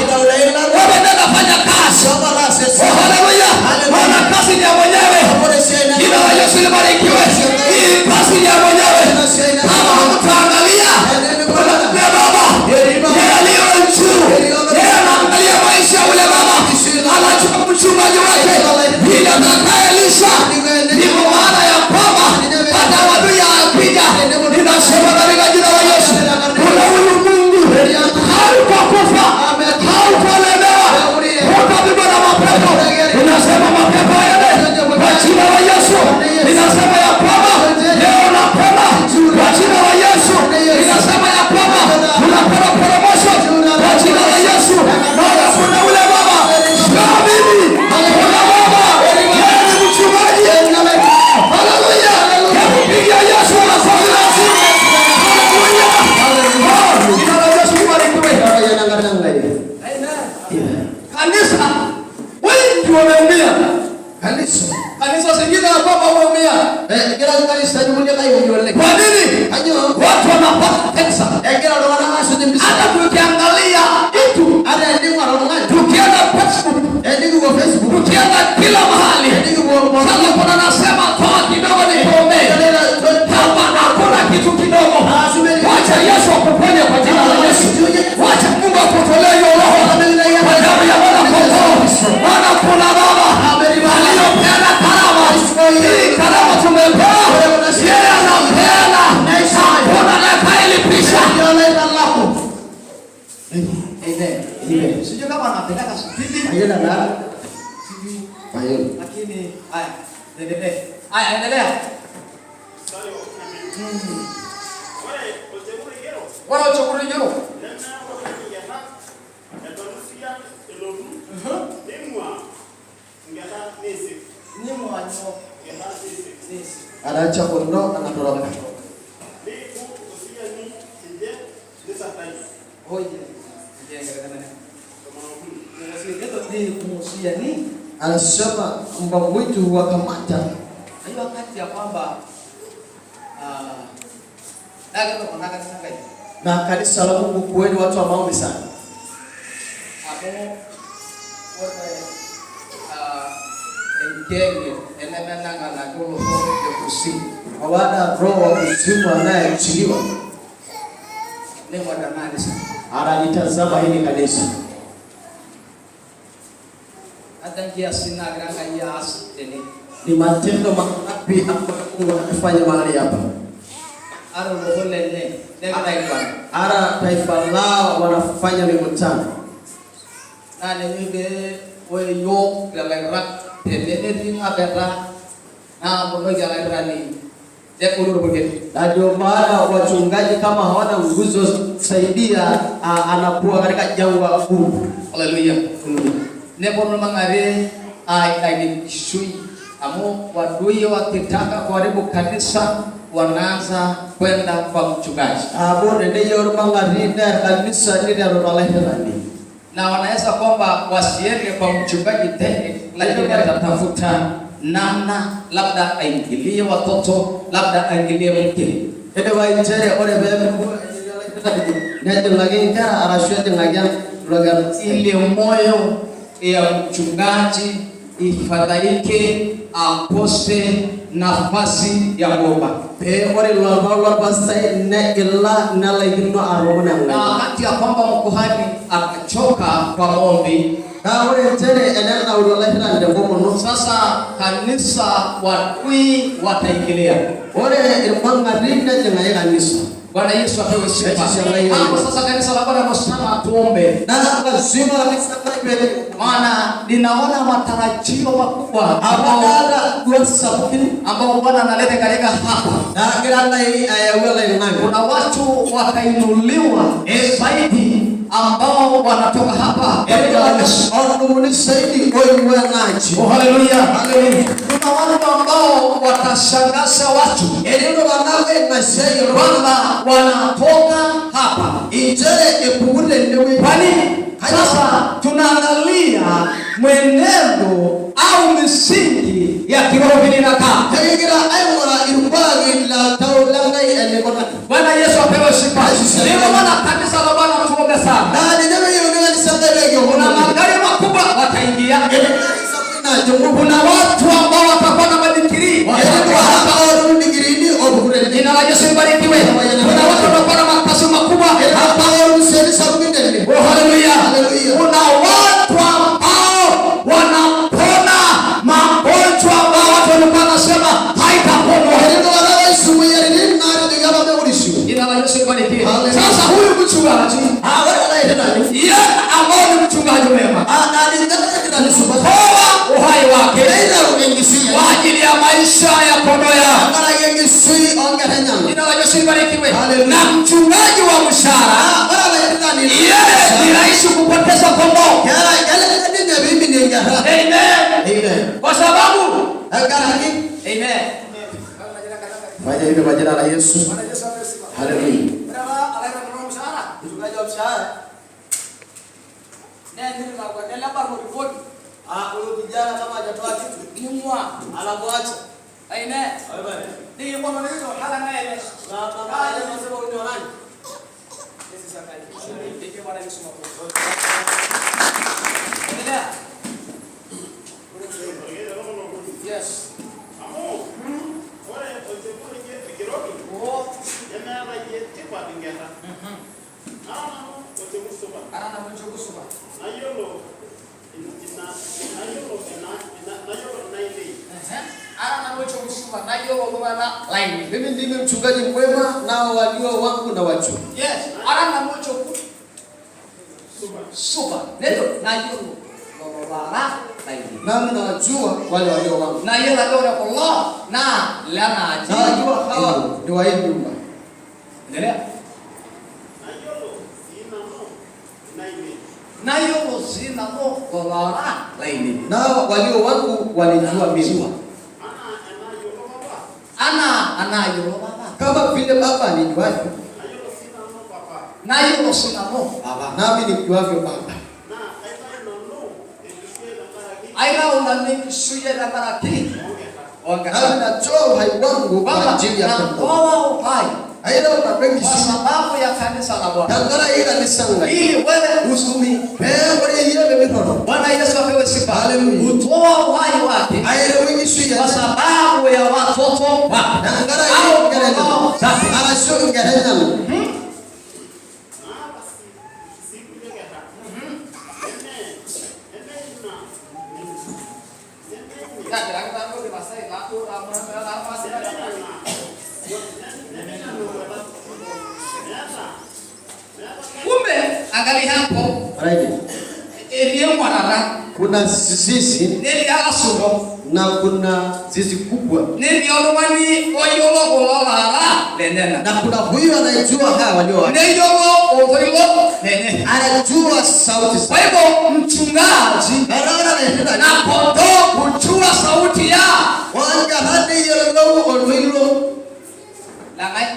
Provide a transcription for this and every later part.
Wewe nenda fanya kazi. Oh, haleluya. Maana kazi ni ya mwenyewe. Jina la Yesu libarikiwe. Hii kazi ni ya mwenyewe. Kama hamtaangalia, kuna baba yeye aliyo juu, yeye anaangalia maisha ya ule baba, anachukua mchungaji wake ili atakayelisha. Ndivyo maana ya kwamba hata adui akija, ninasema katika jina la Yesu, kuna huyu Mungu, hautakufa, hautalemewa, hutapigwa na mapepo. Ninasema mapepo yaende kwa jina la Yesu. Ninasema ya kwamba leo unapona kwa jina la Yesu. Ninasema ya kwamba unapona promotion kwa jina la Yesu. Maana kuna ule baba, sio mimi, kuna baba, yeye ni mchungaji. Haleluya! Hebu pigia Yesu makofi mazuri. Haleluya! Oh, jina la Yesu libarikiwe. Kanisa wengi wameumia. Kanisa. Kanisa zingine ya kwamba wameumia. Egira kanisa nyumulia kayo oleng. Kwa nini? Kanyo. Watu wanapata pesa. Egira iltung'anak aasuj impisai. Hata tukiangalia itu, Ata ening'or oltung'ani. Tukienda Facebook, Enikipuo Facebook. Tukienda kila mahali. Enikipuo Sasa kuna nasema toa kidogo nikuombee. Hapa hakuna kitu kidogo. Wacha Yesu akuponye kwa jina la Yesu. Wacha Mungu akutolee hiyo roho kwa damu ya mwana kondoo. Maana kuna baba aliyopeana karama. Hii karama tumepewa, yeye anapeana, hakuna atakayelipisha. Amen. Sijui kama anapeleka spidi, Mayiolo taa. Sijui, Mayiolo. Lakini haya, endelee. Haya, endelea. Ore olchekut oigero Ore olchekut oigero nemeeta oltung'ani nkerra eton isian elotu neing'ua nkerra neisik. Ning'ua nyoo? Nkerra neisik. Neisik. Anaacha kondoo anatoroka. Neiku osiani ninche nisartayie. Oye, njenge. 13. Ni Anasema mbwa mwitu huwakamata. hiyo wakati ya kwamba kuna kanisa ngai Na kanisa la Mungu, kuweni watu wa maombi sana. Amu ore enkenge enemenang'anaki olosho le kuzimu Hawana roho wa kuzimu anayeachiliwa ning'or ena kanisa. Analitazama hili kanisa. Hata nkiasin naagira Enkai aas tene. Ni matendo mangapi ambayo Mungu amefanya mahali hapa? Ata olosho lenye negira aiguana. Hata taifa lao wanafanya mikutano. Naa ninye pee ore yiok lelo airak tene netii ng'apeta naaponoki olairani negolu orpurkel. Na ndio maana wachungaji kama hawana nguzo kusaidia, anakuwa katika jangwa gumu. Haleluya. Neponu irmang'ati aitaki enkishui amu wadui wakitaka kuharibu kanisa wanaanza kwenda kwa mchungaji. Amu teneyieu irmang'ati neer kanisa niteru tolairrirani. Na wanaweza kwamba wasiende kwa mchungaji tena, lakini atatafuta namna, labda aingilie watoto, labda aingilie mke. Eidimayu nchere ore peepuku nejing'aki inkera arashu ejing'aki Ili moyo ya mchungaji ifadhaike, akose nafasi ya kuomba. Pee ore ilo tau lorpastai negila nelaikino atoomon Na Enkai. wakati ya kwamba mkuhani akachoka kwa maombi, Naa ore nchere enenauru olairrirani tenkomono, sasa kanisa wadui wataingilia. Ore irmang'ati nejing'aki kanisa. Bwana Yesu apewe sifa. Yesu. Hapo sasa kanisa la Bwana msana tuombe. Naa lazima kanisa pee Maana ninaona matarajio makubwa ambao adolta duat sapukin ambao Bwana analeta katika hapa. naagira Enkai ayau oloing'ang'e. Kuna watu watainuliwa zaidi ambao wanatoka hapa katika la Yesu. Oltung'ani zaidi oing'ua enaaji. Oh, haleluya. Kuna watu ambao watashangaza watu Etii iltung'anak oing'asiayie iltung'anak kwamba wanatoka hapa. Inchere epuku tenewueji. Kwa nini? Sasa tunaangalia mwenendo au misingi ya kiroho vile inakaa. Ekigira aing'uraa irkuaki loltau lenkai enikunari. Bwana Yesu apewe sifa. Ndio maana kanisa la Bwana tuombe sana. Naa ninye peyieuni kanisa Enkai pee kiomon. Kuna watu ambao watakuwa na madigrii. Jina la Yesu libarikiwe. Kuna watu watakuwa na makazi makubwa. Oh, haleluya. Kuna watu ambao wanapona magonjwa ambao watu walikuwa wanasema haitaponywa. Jina la Yesu libarikiwe. Sasa huyu mchungaji yeye ambao ni mchungaji mwema toa uhai wake kwa ajili ya maisha ya kondoo yake. Jina la Yesu libarikiwe. Na mchungaji wa mshahara yeye ni rahisi kupoteza kondoo. Amen. Kwa sababu Amen. Fanya hivyo kwa jina la Yesu. Haleluya. Mchungaji wa mshahara. Ah, huyo kijana kama hajatoa kitu anamwacha. Na baba anasema huyu ni wa nani? Yes. Amu ore olcheku enkirobi nemeeta iyie tipat inkera. Nara nanu olcheku supat. Ara nanu olcheku supat. Nayiolo ina nayiolo ina nayiolo inainei. Ara nanu olcheku supat nayiolo iltung'anak lainei. Mimi ndimi mchungaji mwema, nao walio wangu na wajua. Yes. Ara nanu olcheku supat. Nejo nayiolo lolo lainei. Nami nawajua wale walio wangu. Nayiolo ajo ore kulo naa lenaaji. Nawajua hawa ni wa hii nyumba. Endelea. Nayiolo sii nanu inainei. Nayiolo sii nanu lolo lainei. Nao walio wangu walijua mimi. Anaa enayiolo Papa. Anaa enayiolo Papa. Kama vile Baba anijuavyo. Nayiolo sii nanu Papa. Nayiolo sii nanu Papa. Nami nimjuavyo Baba. Naa kaitayu nanu enkishui ai tenkaraki. Aitau nanu enkishui ai tenkaraki oonkera. Nami natoa uhai wangu kwa ajili ya kondoo. Natoa uhai Aidha kwa sababu ya kanisa la Bwana. Tenkaraki kanisa Ngai. Ili wewe usiumie. Pee ore iyie pemiroro. Bwana Yesu apewe sifa. Haleluya. Hutoa uhai wake Aireu enkishui kwa enye. sababu ya watoto wake. Tenkaraki Au inkera kondoo enyenak. zake. Arashu inkera enyenak. Naata sii kulie kera. Neme ina Kumbe angalia hapo. Right. Etii enkuatata. Kuna zizi Netii olasuro. na kuna zizi kubwa. Netii oltung'ani oyiolo kulo laara lenyenak. Na kuna huyu anayejua hawa walio wake. Neyiolo oltoilo lenye. Anajua sauti Kwa zao. hivyo mchungaji na kondoo hujua sauti ya Oonkera neyiolou oltoilo. Langai.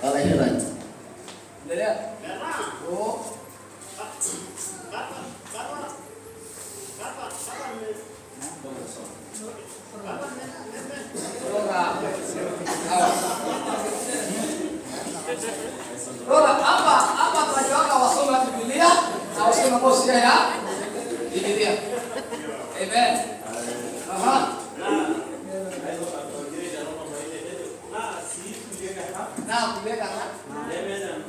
Olairrirani. Endelea. Oh. Rora. Hawa. Rora, hapa hapa tunajiwanga wasome wa Biblia na wasome ambao sio ya Biblia. Amen. Aha. Na kuleka na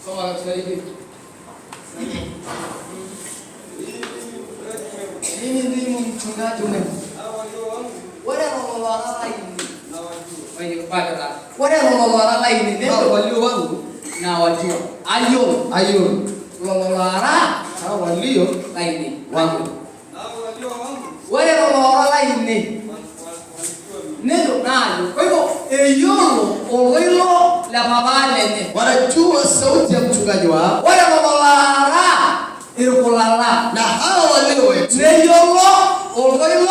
Soma la Kiswahili. Mimi ndimi mchungaji mwema. Ore lelo loora lainei. Ore lelo loora lainei Hao walio wangu na wajua. Ayiolo. Ayiolo. Lelo loora Hao walio lainei. wangu. Ore lelo loora lainei. Nejo naajo. Kwa hivyo eyiolo oltoilo le papa lenye. Wanajua sauti ya mchungaji wao. Ore lelo loora irkulala. Na hao walio wetu. Neyiolo oltoilo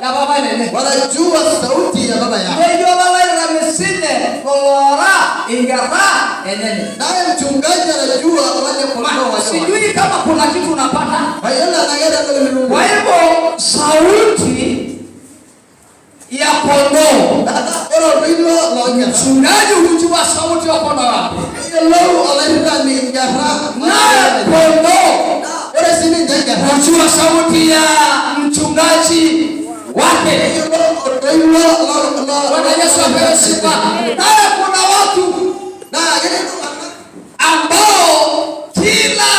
le papa lenye. Wanajua sauti ya baba yao. Neyiolo olairamisine loloora Inkera enyenyek. Naye mchungaji anajua wale kondoo walio. Sijui kama kuna kitu unapata. Mayiolo tenaa keeta entoki nitumito. Kwa hivyo sauti ya kondoo, Ore oltoilo loonkera, mchungaji hujua sauti ya kondoo wake, keyiolou olairritani inkera. Naye kondoo Ore sininche inkera hujua sauti ya mchungaji wake. keyiolou oltoilo. Bwana Yesu apewe sifa. Naye kuna watu Naa ketii iltung'anak ambao kila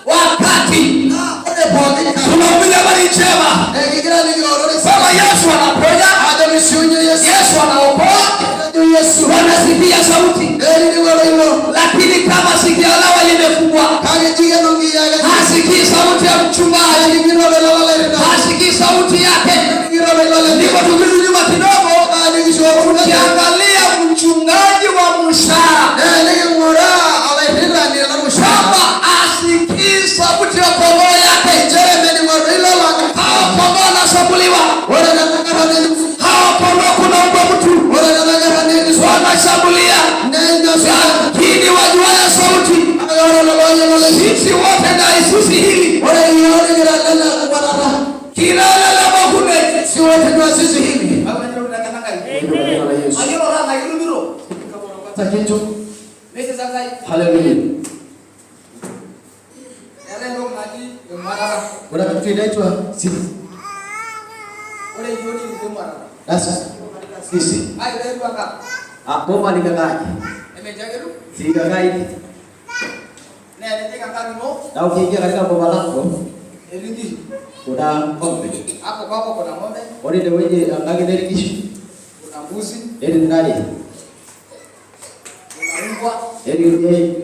wakati naa ore pooki kata tunahubiri habari njema ekigira aliki ororei kwamba Yesu anaponya, ajo mishiunye Yesu, Yesu anaokoa, ejo Yesu, wanasikia sauti, erining oltoilo, lakini kama sikio lao limefungwa, kake jikeno nkiyiak enye, hasikii sauti ya mchungaji, ening'ito oltoilo lolairritani, hasikii sauti yake. ening'ito oltoilo lenye. Ndipo tukirudi nyuma kidogo, Naa nikishuko ukiangalia mchungaji wa mshahara naa niking'uraa olairritani lormushaara kwamba asikii sauti ya kondoo yake. nchere mening oltoilo lonkerra. Hao kondoo wanashambuliwa, Ore nena kerra hao kondoo kuna mbwa mtu ore nena kerra nekiswa wanashambulia, neinosa, lakini wajuaye sauti, kake ore lelo ooyiolo lenye, sisi wote na sisi hili ore iyiok nikira lele kubatata, kilele la mahune si wote ni wazizi hivi. Mayiolo taa nakitumito. Unapata kitu. Haleluya. Eetae entoki naji emuatata. Kuna kitu inaitwa sisi. Ore iyiok nikitii emuatata. Sasa sisi. Ai etiu enkang. Ah, boma limekaaje? Emejaketu. Sikakaa hivi. Naa enijing enkang ino Na ukiingia katika boma lako etii nkishu. kuna ng'ombe. Hapo kwako kuna ng'ombe, Ore inewueji enkang ino etii nkishu, kuna mbuzi, netii ntare, kuna mbwa, netii irdiain,